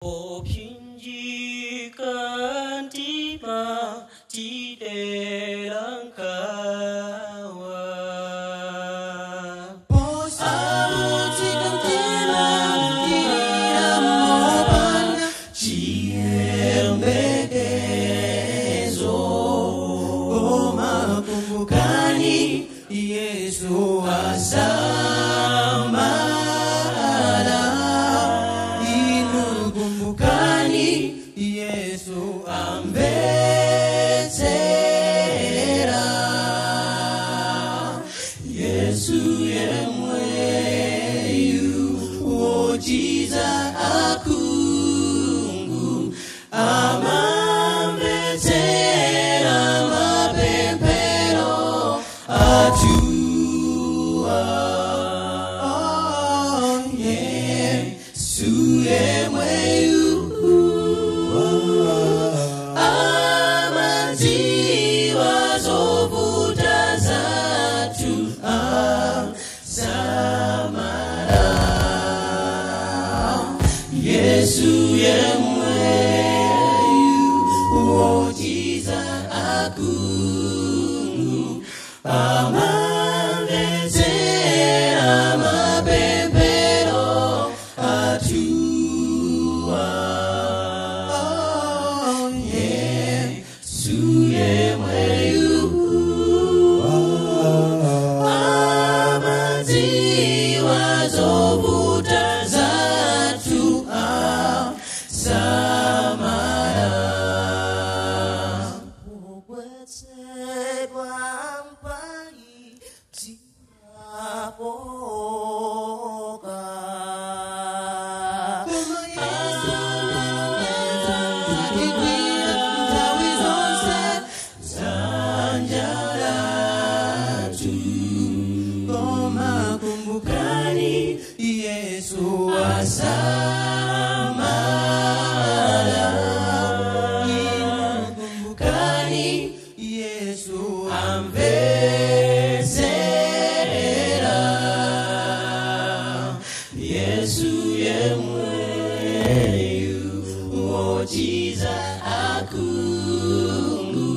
Ophinjika mtima tidera nkhawa. Posautsika mtima tilira mopanda chiyembekezo. Koma kumbukani Yesu asamala. Inu kumbukani Yesu amvetsera. Yesu yemweyu wochiza akhungu amamvetsera mapemphero athu. Oh, Yesu yemweyu amadziwa zovuta zathu asamala. Yesu yemweyu wochiza akhungu amamvetsera mapemphero athu. Oh, Yesu yemweyu amadziwa zovuta zathu asamala. Kugwetsedwa mphwayi timafoka. Koma Yesu atigwira nthawi zonse dzanja lathu. Koma kumbukani Yesu asamala. Inu kumbukani Yesu amvetsera. Yesu yemweyu wochiza akhungu